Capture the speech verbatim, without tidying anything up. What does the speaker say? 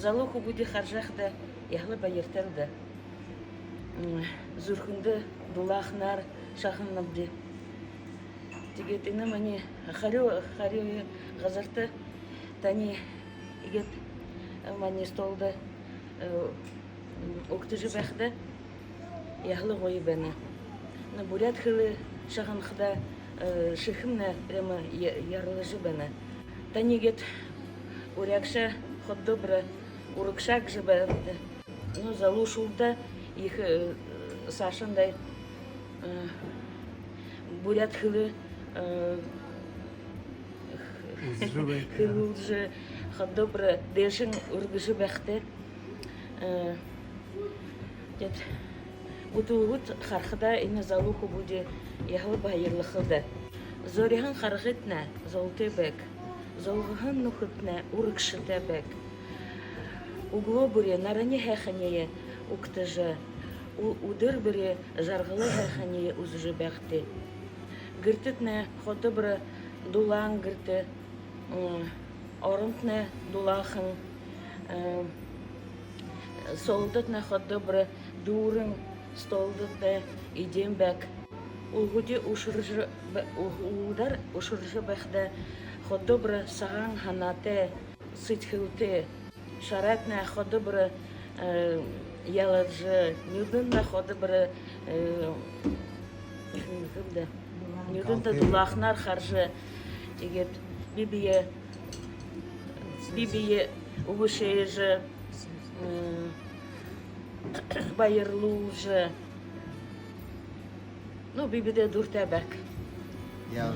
Залуу хүбүүдые хаража байхада, яһала баяртайл даа. М, зүрхэндөө дулааханаар шагнанабди. Тиигээд энэ манай харюу, харюу газарта таниигээд, э, манай столдо, э, угтажа байхада, яһала гоё байна. Но буряад хэлэ шагнахада, э, шэхэмнай прямо я-, ярлажа байна. Таниигээд уряагша ходо-добро, урагшаа гэжэ байна. Но залуушуулда ехэ, э, саашандаа, э, буряад хэлэ, э, Үзэжэ байха. Хэлүүлжэ, ходо-добро дээшэнь үргэжэ байхатай. Э, тиигээд бүтүүлгүүд харахада, энэ залуу хүбүүдые яһала баярлахал даа. Зориһон харгытнай золтой байг, золгоһон нүхэдтнай урагшатай байг. Үглөө бүри нарин һайханиие угтажа, ү-, үдэр бүри жаргалай һайханиие үзэжэ байгты. Гэртэтнай ходо-добро дулаан гэртэ, м, оронтнай дулаахан, э, соолдотнай ходо-добро дүүрэн, столдотнай эдеэн байг. Үлгүүдээ ушаржа бай-, ү-, үлгүүдээр ушаржа байхада, ходо-добро сагаан һанаатай, сэдьхэлтэй. Шарайтнай ходо-добро, э, ялажа, нюдэнтнай ходо-добро, э, юм даа, нюдэнтнай дулааханаар хаража, тиигээд бэе бэеэ, бэе бэеэ үгэшэжэ, м, баярлуулжа, ну, бэе бэедээ дуратай байг. Яа,